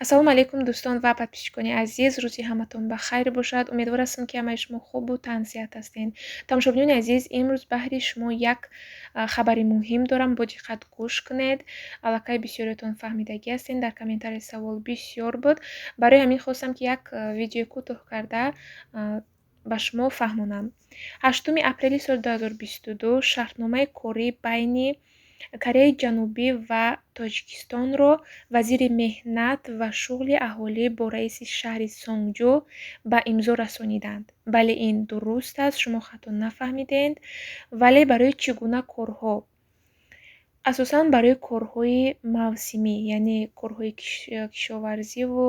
Ассалому алайкум, дӯстон ва подписчикони азиз, рӯзи ҳаматон ба хайр бошад. Умедвор ҳастам, ки ҳамаи шумо хубу тансиҳат ҳастед. Тамошобинони азиз, имрӯз баҳри шумо як хабари муҳим дорам, бо диққат гӯш кунед. Аллакай бисёриятон фаҳмидагӣ ҳастед, дар комментарий савол бисёр буд. Барои ҳамин хостам, ки як видеои кӯтоҳ карда ба шумо фаҳмонам. 8 апрели соли 2022 шартномаи корӣ байни Кореяи Ҷанубӣ ва Тоҷикистонро вазири меҳнат ва шуғли аҳолӣ бо раиси шаҳри Сонгҷу ба имзо расониданд. Бале, ин дуруст аст, шумо хато нафаҳмидед. Вале барои чӣ гуна корҳо? Асосан барои корҳои мавсимӣ, яъне корҳои кишоварзиву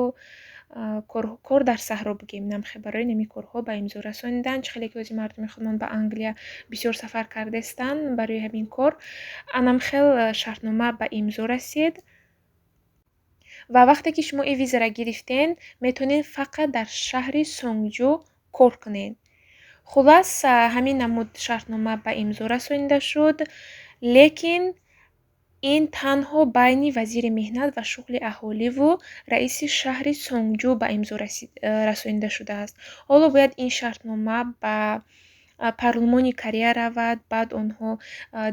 кор дар саҳро бигем, намхе барои нами корҳо ба имзо расониданд. Чӣ хеле ки ҳозир мардуми худмон ба Англия бисёр сафар кардастанд барои ҳамин кор. Анамхел шартнома ба имзо расид. Ва вақте ки шумо ин визаро гирифтен, метавонед фақат дар шаҳри Сонгҷу кор кунед. Хуллас, ҳамин намуд шартнома ба имзо расонида шуд, лекин ин танҳо байни вазири меҳнат ва шуғли аҳоливу раиси шаҳри Сонгҷу ба имзо расонида шудааст. Ҳоло бояд ин шартнома ба парлумони Корея равад, баъд онҳо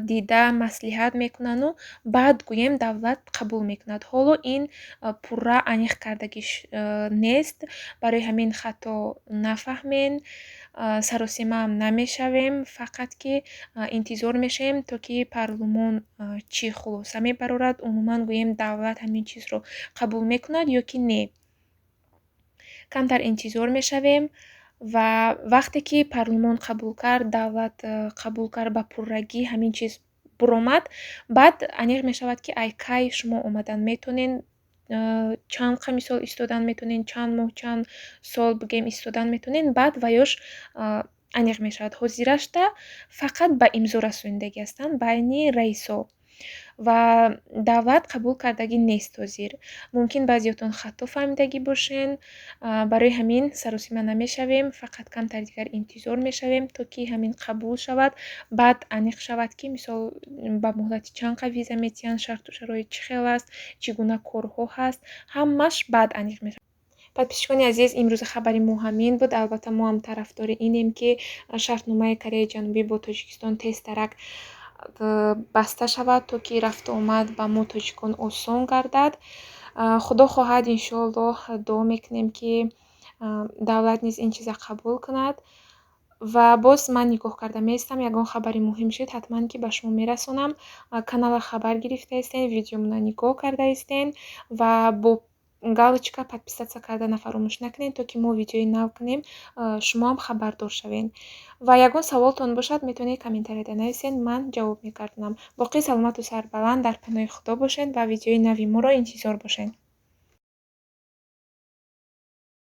дида маслиҳат мекунанду баъд, гӯем, давлат қабул мекунад. Ҳоло ин пурра аниқ кардагиш нест. Барои ҳамин хато нафаҳмен, саросимаам намешавем, фақат ки интизор мешавем, то ки парлумон чӣ хулоса мебарорад, умуман, гӯем, давлат ҳамин чизро қабул мекунад ё ки не. Камтар интизор мешавем ва вақте ки парлумон қабул кард, давлат қабул кард, ба пуррагӣ ҳамин чиз буромад, баъд аниқ мешавад, ки ай кай шумо омадан метонен, чанд қа мисол истодан метонен, чанд моҳ, чанд сол, бигем, истодан метонен, баъд ваёш аниқ мешавад. Ҳозирашта фақат ба имзо расонидагӣ ҳастанд байни раисо ва давлат қабул кардагӣ нест ҳозир. Мумкин баъзеётон хато фаҳмидагӣ бошен. Барои ҳамин саросима намешавем, фақат камтар дигар интизор мешавем, то ки ҳамин қабул шавад, баъд аниқ шавад, ки мисол ба муҳлати чанд қа виза метиҳанд, шарту шароит чӣ хел аст, чӣ гуна корҳо ҳаст, ҳамаш баъд аниқ мешавад. Подписчикони азиз, имрӯза хабари мо ҳамин буд. Албатта, мо ҳам тарафдори инем, ки шартномаи Кореяи Ҷанубӣ бо Тоҷикистон тезтарак баста шавад, то ки рафту омад ба мо тоҷикон осон гардад. Худо хоҳад, иншоаллоҳ, дуо мекунем, ки давлат низ ин чиза қабул кунад. Ва боз ман нигоҳ карда меистам, ягон хабари муҳим шуд, ҳатман ки ба шумо мерасонам. Канала хабар гирифтаистен, видеомона нигоҳ кардаистен ва бо галочка подписаться кардана фаромӯш накунед, то ки мо видеои нав кунем, шумоам хабардор шавед. Ва ягон саволтон бошад, метавонед комментарияда нависед, ман ҷавоб мегардонам. Боқӣ саломату сарбаланд, дар паноҳи Худо бошед ва видеои нави моро интизор бошед.